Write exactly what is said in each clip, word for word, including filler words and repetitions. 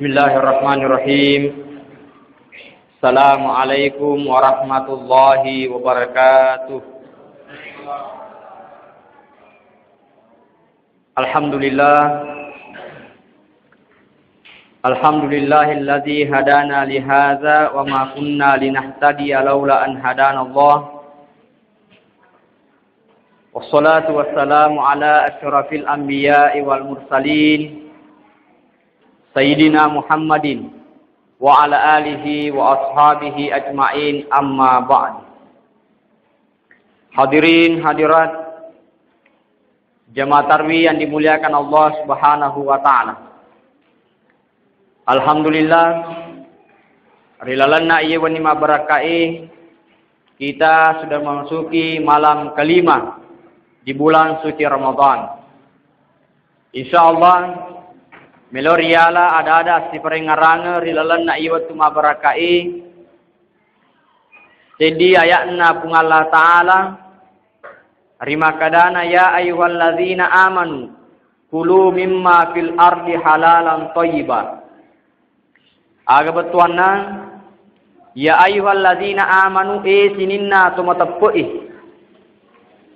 Bismillahirrahmanirrahim. Assalamualaikum warahmatullahi wabarakatuh. Alhamdulillah. Alhamdulillahilladzi hadana lihadza wa ma kunna linahtadiya laula an hadanallah. Wassalatu wassalamu ala asyrafil anbiya'i wal mursalin, Sayyidina Muhammadin wa ala alihi wa ashabihi ajma'in, amma ba'd. Hadirin hadirat, jamaah tarwih yang dimuliakan Allah Subhanahu wa Ta'ala. Alhamdulillah, ri lalenna iye wenni mabbarakkae, kita sudah memasuki malam kelima di bulan suci Ramadan. Insya Allah, melo riala ada-ada assiparengngarangeng ri lalenna iye wettu mabbarakkae, seddi aya'na Puang Allah Ta'ala, rimakkedana, "Ya ayyuhalladzina amanu, kulu mimma fil ardi halalan thayyiba." Aga bettuanna, "Ya ayyuhalladzina amanu, e sininna to mateppe'i,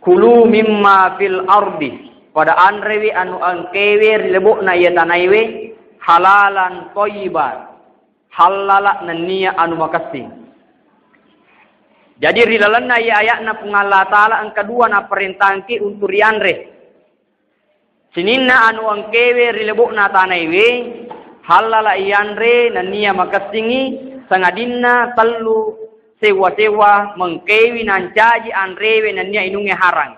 kulu mimma fil ardi, pada anrewi anu engkewe ri lebo'na iya tanaiwe, halalan thayyiba, hallala nennia anu makessing." Jadi, ri lalenna iya aya'na Puang Allah Ta'ala engka dua naparentangki untuk rianre. Sininna anu engkewe ri lebo'na tanaiwe, hallala ianre nennia makessingi, sangadinna tellu sewa-sewa mengkewi nancaji anrewe nennia inungnge harang.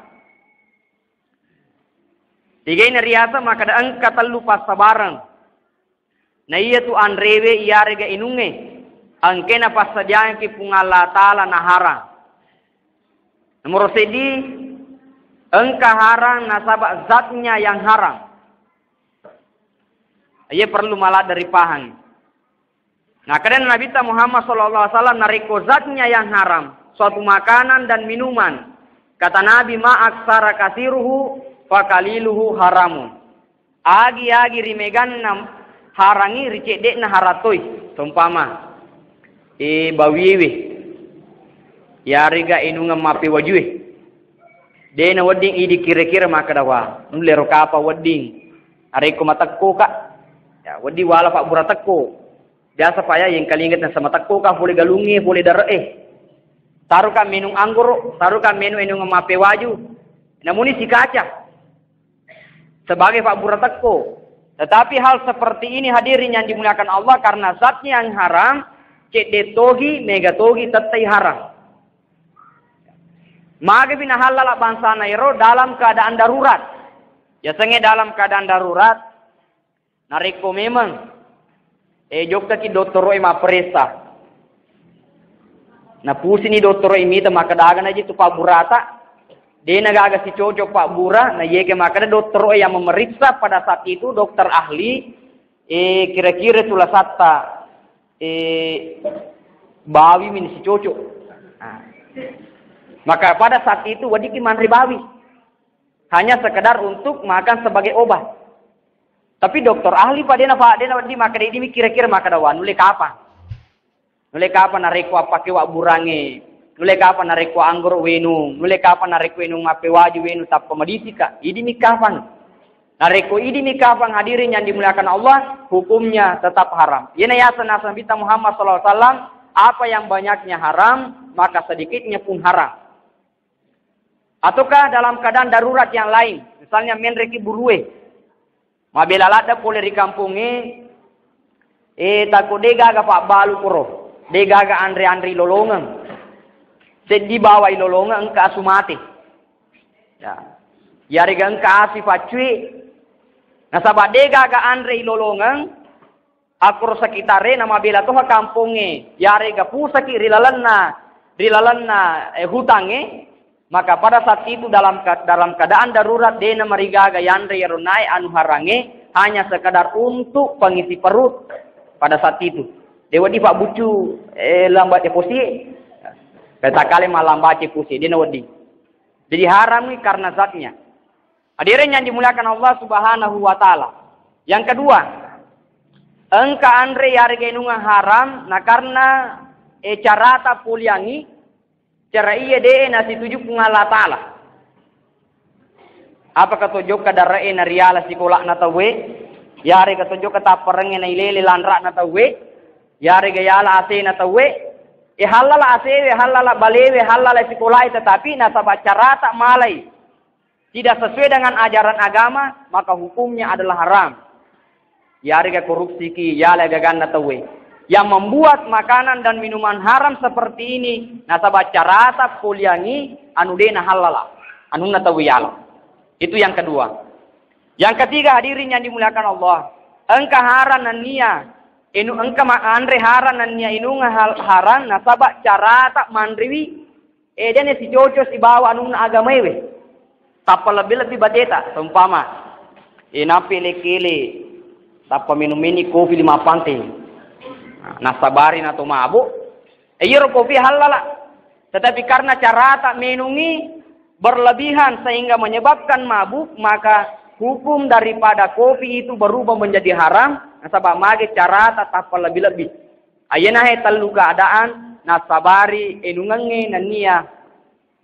Tigaina riaseng makkeda engka tellu passabareng. Na iyatu anrewe iyarega inungnge, engkena passadiangki Puang Allah Ta'ala naharang. Nomoro seddi, engka harang nasaba zatnya yang haram. Iya perlu maladde ripahang. Nah, kemudian Nabi Muhammad sallallahu alaihi wasallam, narekko zatnya yang haram, suatu makanan dan minuman, kata Nabi, "Ma aksara kasiruhu fakaliluhu haramun." Agi-agi rimeganna harangi, ri cedde'na harattoi. Seumpama, e, bawiewe, yarega inungeng mappewajue. De nawedding idi kira-kira makkeda, "Wa, nullero kapang wedding. Arekko matekko ka." Ya, wedding wala pabbura tekko. Biasa pa ya, yengkalinga tang samatekko ka pole galungnge, pole dare'e. Taruka minung anggoro, taruka minung inungeng mappewaju. Namuni sikaca. Sebagai pabbura tekko. Tetapi hal seperti ini, hadirin yang dimuliakan Allah, karena zatnya yang haram, cedde togi, mega togi, tettai haram. Magapi nahallala bangsana ero dalam keadaan darurat. Yasengnge dalam keadaan darurat, narekko memang, eh, jokkaki dottoro'e mapparessa. Napusini dottoro'e mita makkeda aga naji tu pabburata, de nagaga sicocok pabbura, na yeke makkeda dottoro'e yang memeriksa pada saat itu, dokter ahli, eh, kira-kira tu lasatta, eh, bawi mi sicocok. Nah. Maka pada saat itu weddikki manre bawi. Hanya sekedar untuk makan sebagai obat. Tapi dokter ahli pa dena, pa dena wedding makkeda, idi mi kira-kira makkeda, wa, nulle kapang. Nulle kapang narekko appake wabburangnge, nulle kapang narekko anggoro wenung, nulle kapang narekko wenung mappewaju, wenung tappa madisika, idi mi kapang. Narekko idi mi kapang, hadirin yang dimuliakan Allah, hukumnya tetap haram. Iyana yaseng naseng Nabitta Muhammad sallallahu alaihi wasallam, apa yang banyaknya haram, maka sedikitnya pun haram. Ataukah dalam keadaan darurat yang lain, misalnya menreki burue, mabela ladde pole ri kampongnge, eh, tako de gaga pabbalu koro, de gaga anre-anre ilolongeng, seddi bawa ilolongeng engka asu mate. Ya. Yarega engka asu ipaccui, nasaba de gaga anre ilolongeng, akkoro sekitare namabela toha kampongnge, yarega pusaki ri lalenna, ri lalenna, eh, hutangnge, maka pada saat itu dalam ke-, dalam keadaan darurat de namarigaga yanre yaro nae anu harangnge, hanya sekadar untuk pengisi perut pada saat itu. De wedding pabbuccu, eh, lambat ya posi. Kata kale malambat ya posi, de na wedding. Jadi haram ni karena zatnya. Hadirin yang dimuliakan Allah Subhanahu wa Ta'ala. Yang kedua, Engka anre yarega inungeng haram, na karena, eh, carata poliangi, cara iya de'e nasituju Puang Allah Ta'ala. Apaka to jokka dare'e nariala sikola'na tauwe? Yarega to jokka tapparengnge nailele lanra'na tauwe? Yarega yala asena tauwe? E, hallala asewe, hallala balewe, hallala sikolae, tetapi nasaba carata malai tidak sesuai dengan ajaran agama, maka hukumnya adalah haram. Yarega korupsiki, yala gaganna tauwe. Yang membuat makanan dan minuman haram seperti ini, nasaba carata poliangi anu de nahallala, anunna tauwe yala. Itu yang kedua. Yang ketiga, hadirin yang dimuliakan Allah, engka haram nennia inu, engka ma-, anre haram nennia inunga hal-, haram nasaba carata manriwi, eh, dene sicoco sibawa anunna agamaewe. Tappa lebbi-lebbi bateta, seumpama, eh, nappi ele-ele, tappa minum-minum kopi lima pante. Nah, nasabari na to mabuk, eh, iyaro kopi hallala. Tetapi karena carata menungi berlebihan sehingga menyebabkan mabuk, maka hukum daripada kopi itu berubah menjadi haram, nasaba mage carata tappa lebbi-lebbi. Ayena he tellu keadaan nasabari enungengnge nennia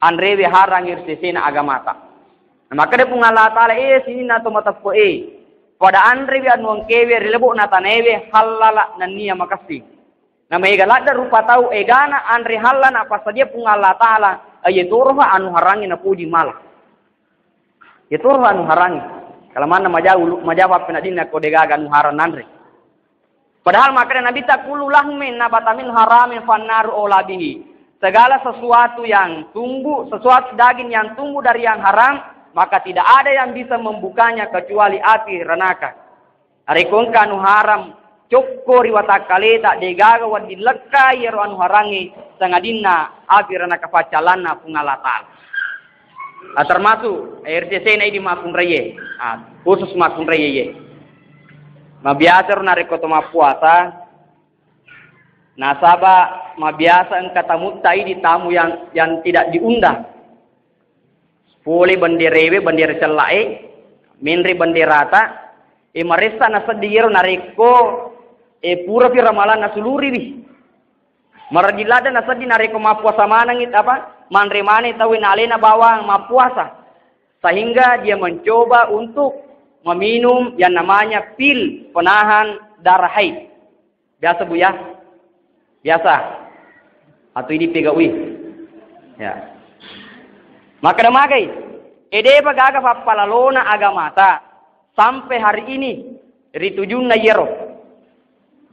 anrewe harangngi ri sesena agamata. Na makkeda Puang Allah Ta'ala, "Eh, sininna to mateppe'e, pada anrewi anu engkewe ri lebo'na tanaewe hallala nennia makessing." Na maega ladde rupa tau egana anre hallala napassadia Puang Allah Ta'ala, eh, iye toroha anu harangnge napoji mala. Iye toroha anu harangnge. Kalamanna maja ulu, maja pappenadinna ko degaga anu harang nanre. Padahal makkeda Nabitta, "Kullu lahmin nabata min haramin fannaru aula bihi." Segala sesuatu yang tumbuh, sesuatu daging yang tumbuh dari yang haram, maka tidak ada yang bisa membukanya kecuali api neraka. Narekko engka anu haram cokko ri watakkaleta, degaga wedding lekka iyaro anu harangnge, sangadinna api neraka paccallanna Puang Allah Ta'ala. Ah, termasuk, eh, R C C na idi makkunraie. Ah, khusus makkunraie. Mabiasa ro narekko to mappuasa, nasaba mabiasa engka tamutta idi tamu yang, yang tidak diundang. Pole benderewe, bendera cellae, menre benderata, eh, maressa nasedding iyaro narekko, eh, purapi ramalang nasuluriwi. Marajing ladde nasedding narekko mappuasa manengngi, apa, manre maneng tauwe nalena bawang mappuasa, sehingga dia mencoba untuk meminum yang namanya pil penahan darah haid. Biasa, Bu, ya? Biasa. Atau ini pegaui? Ya. Makkeda magai, eh, depa gaga pappalalona agamata sampai hari ini ri tujunna iyaro.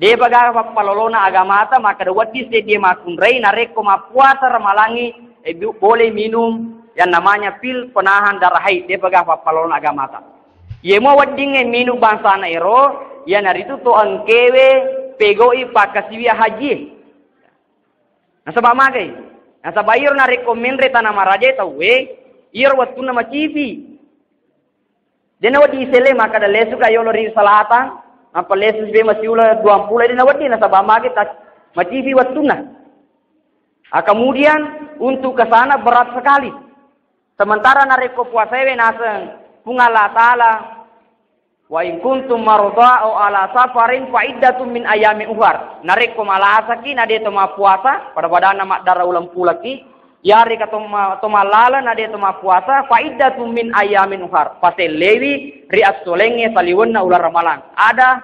Depa gaga pappalalona agamata makkeda wedding seddie makkunrai narekko mappuasa ramalangngi, eh, bu-, boleh minum yang namanya pil penahan darah haid, depa gaga pappalalona agamata. Iye mua weddingnge minum bangsana ero, iyanaritu to engkewe pegau'i pakkasiwiang hajie. Nasaba magai? Nasaba iyaro narekko menre tana marajae tauwe, iyaro wettunna macifi. Dena wedding iselle makkeda lesuka yolo ri selatan, nappa lesu sibe masiula duampulo, dena wedding, nasaba mage ta-, macifi wettunna. Ah, kemudian untuk ke sana berat sekali. Sementara narekko puasaewe naseng Puang Allah Ta'ala, "Wa in kuntum marda au ala safarin fa iddatun min ayami ukhar." Narekko malasaki na de to mappuasa, pada-padanna maddara uleng pulaki, yarega to ma-, to mallala na de to mappuasa, fa iddatun min ayamin ukhar. Pasellewi ri assolengnge saliwenna uleng ramalang. Ada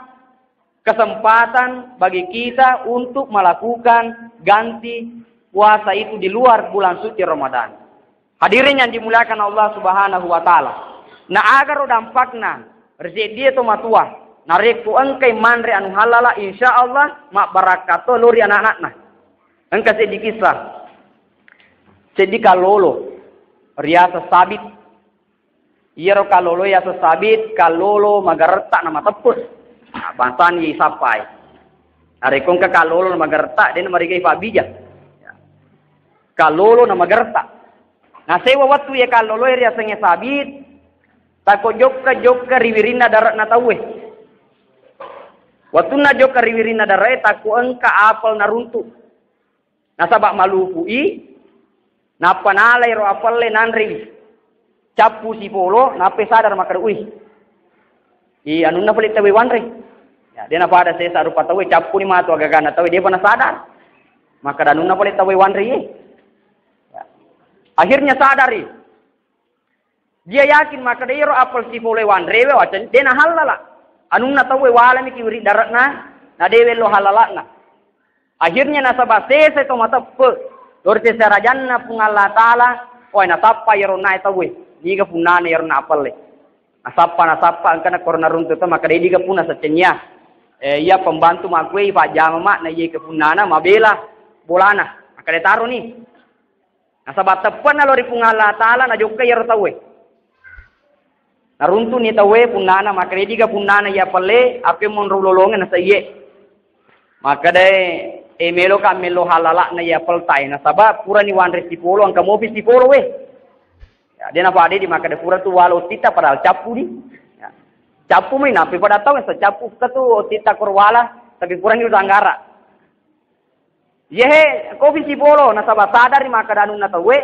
kesempatan bagi kita untuk melakukan ganti puasa itu di luar bulan suci Ramadan. Hadirin yang dimuliakan Allah Subhanahu wa Ta'ala. Na agaro dampakna, ri seddie to matua, narekko engkai manre anu halala, insya Allah mabbarakka to lo ri anak-anakna. Engka seddi kisah, seddi kallolo, riaseng Sabit. Iyaro kallolo yaseng Sabit, kallolo magaretta na mateppe. Nah, bangsana isappai. Narekko engka kallolo na magaretta, de na marigai fabbija. Kallolo na magaretta. Nasewa wettu iya kalloloe riasengnge Sabit, takko jokka-jokka ri wirinna dare'na tauwe. Wettunna jokka ri wirinna dare'e, takko engka apel naruntu. Nasaba malupu'i, nappa nalai ro apelle nanrei. Cappu sipolo, nappai sadar makkeda, "Ui, i anunna pale tauwe wanre." Ya, de' napada sesa rupa tauwe, cappuni matu agagana tauwe, de'pa nasadar. Makkeda anunna pole tauwe wanre iye. Ya. Akhirnya sadari. Dia yakin makkeda iyaro apel sipoloe wanrewe, wacan, de' nahallala. Anunna tauwe walami ki wiring dare'na, na de' wello hallala'na. Akhirnya nasaba sesa to mateppe', lori sesa rajanna Puang Allah Taala, wae nasappa iyaro nae tauwe, niga punnana iyaro na apelle. Nasappa, nasappa, engkana korona runtu to, makkeda idiga punna saccennia. Eh, iya pembantu makkue, ipajjama ma, na iye ke punnana, mabela bolana. Makkeda taro ni. Nasaba teppe'na lao ri Puang Allah Taala, najokka iyaro tauwe. Naruntuni tauwe punnana, makkeda idiga punnana iya pelle, ape monro ulolonge nasaiye. Makkeda e, meloka mello hallala'na iya peltae, nasaba purani wanre sipolo, engka mopi sipolo we. Ya, de' napada di makkeda pura tu wala ottitta padahal cappu di. Ya. Cappu mai napi pada tau sa cappu ketu ottitta kor wala, tapi purani utanggara. Yehe, kopi sipolo, nasaba sadari makkeda anunna tauwe.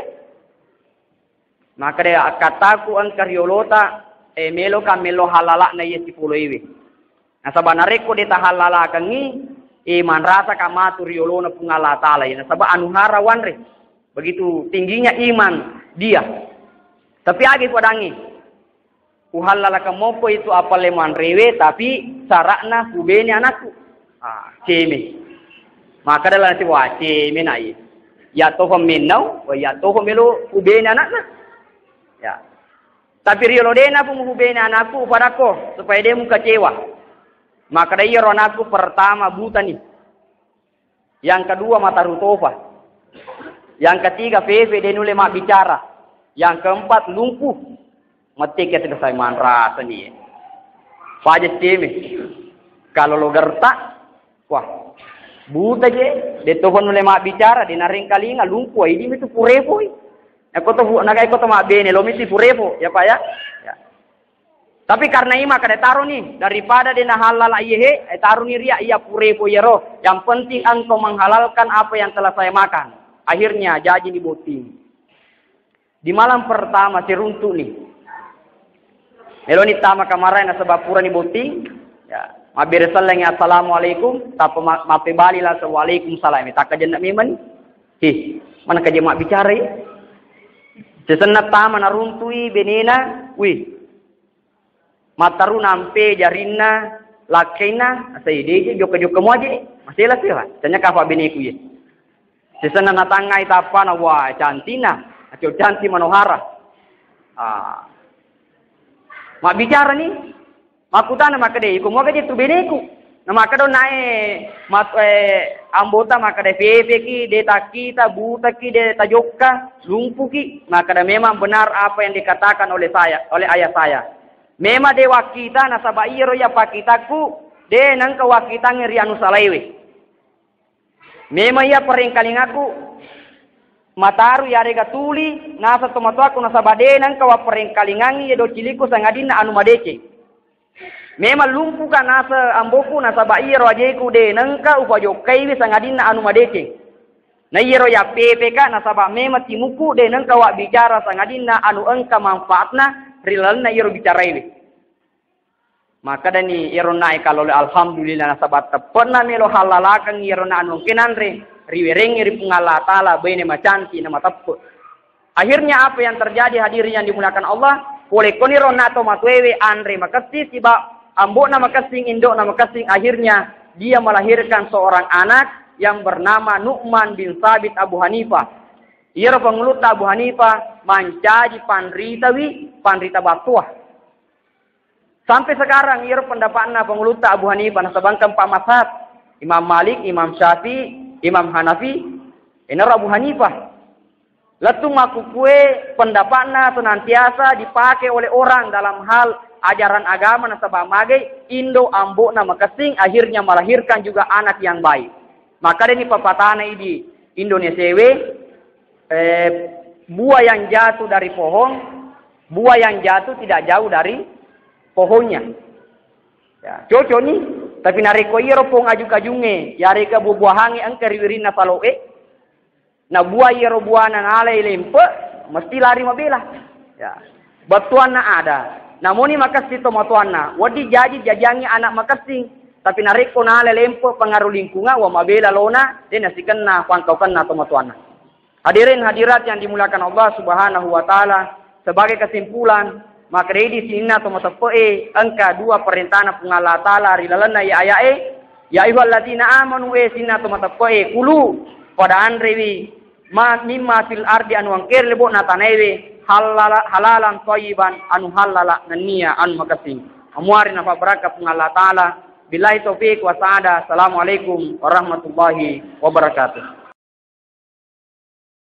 Makkeda akkattaku engka riolota, eh, meloka mello hallala'na iye sipoloewe. Nasaba narekko de' tahallalakengngi, eh, manrasaka matu riolona Puang Allah Taala iye. Nasaba anu hara wanre. Begitu tingginya iman dia. Tapi agi padangngi. Uhallalakeng moko itu apelle manrewe, tapi sara'na ubene anakku. Ah, ceme. Makkeda lana siwa ceme na iye. Ya toho mennau, wa ya toho melo ubene anakna. Ya. Tapi riolo de' napu mubene anakku, upadakko, supaya de' mukecewa. Makkeda iyaro anakku pertama buta ni. Yang kedua mata rutofa. Yang ketiga pepe de' nulle mabbicara. Yang keempat lumpuh. Mate ke selesai manrasa ni. Paja ceme. Kalau lo gertak, wah, buta je, de' to nulle mabbicara, de' narengkalinga, lumpuh, idi mitu purefoi. Nako to bu-, nagai ko to mabbene, lo mitu purefo, ya Pak ya? Ya. Tapi karena ima kada taro ni, daripada de' nahallala iyehe, eh, taro ni ria iya purefo iyaro. Yang penting engkau menghalalkan apa yang telah saya makan. Akhirnya jaji ni botting. Di malam pertama siruntu'ni. Meloni tama kamarae nasaba purani botting. Ya, mabbere sellengngi assalamualaikum, tappa ma-, mappebali langsung waalaikumsalam. Takkajenna memang. Hi, mana kaje mabbicara ya? Sisenna tama naruntui benena, wih. Mattaruna ampe jarinna, lakkainna, asai deje, jokka-jokka muaje, masela sela. Tanya kafa beneku ye. Sisenna natangngai tappana, wah, cantikna. Acau cantik manohara. Ah. Mabbicara ni, makkutana makkeda, iko muaga je tu beneku. Na makkeda nae mat-, eh, ambota makkeda pepeki, de takkita, butaki, de tajokka, lumpuki. Makkeda memang benar apa yang dikatakan oleh saya, oleh ayah saya. Memang de wakkita nasaba iyaro iya pakkitakku de nengka wakkitangngi ri anu salaiwe. Memang iya parengkalingaku mataru yarega tuli nasa tomatoakku nasaba de nengka wapparengkalingangngi iya docilikku sangadinna anu madeceng. Memang lumpuka nasa amboku nasaba iyaro ajeku de nengka upajokkaiwi sangadinna anu madeceng. Na iyaro yappepeka nasaba memang timuku de nengka wabbicara sangadinna anu engka manfaatna ri lalenna iyaro bicaraiwe. Makkedani iyaro nae kalole, alhamdulillah, nasaba teppe'na melo hallalakeng iyaro na anu engke nanre, riwerengngi ri Puang Allah Taala, baine macantik na mateppe. Akhirnya apa yang terjadi, hadirin yang dimuliakan Allah? Pole koniro na to matuewe anre makessing siba ambo'na makessing, indo'na makessing, akhirnya dia melahirkan seorang anak yang bernama Nu'man bin Sabit Abu Hanifah. Iyaro pangulutta Abu Hanifah mancaji panritawi, panrita battoa. Sampai sekarang iyaro pendapatna pangulutta Abu Hanifah, nasaba engka empat mazhab, Imam Malik, Imam Syafi'i, Imam Hanafi, enaro Abu Hanifah. Lettu makkukue pendapatna senantiasa dipakai oleh orang dalam hal ajaran agama nasaba magai indo ambo'na makessing akhirnya melahirkan juga anak yang baik. Makkedani papatana idi Indonesia we, eh, buah yang jatuh dari pohon, buah yang jatuh tidak jauh dari pohonnya. Ya, cocok ni. Tapi narekko iyaro pong aju-kajungnge, yarega buah-buahangnge engka ri wirinna salo'e, na buah iyaro buahna nalai lempe, mesti lari mabela. Ya. Bettuanna ada. Namoni makessing tomatoanna, wedding jaji jajiangngi anak makessing. Tapi narekko nala lempe pengaruh lingkungan, wa mabela lona, de nasikenna pangkaukenna tomatoanna. Hadirin hadirat yang dimuliakan Allah Subhanahu wa Ta'ala, sebagai kesimpulan, makkedai sininna to mateppe'e engka dua perintahna Puang Allah Ta'ala ri lalenna iye aya'e, "Ya ayyuhalladzina amanu," e sininna to mateppe'e, "kulu," pada anrewi, "ma mimma fil ardi," anu engkae ri lebo'na tanaewe, "halala-, halalan thayyiban," anu halala nennia anu makessing. Amuari nafabarakka Puang Allah Ta'ala. Billahi taufiq wa sa'ada. Assalamualaikum warahmatullahi wabarakatuh.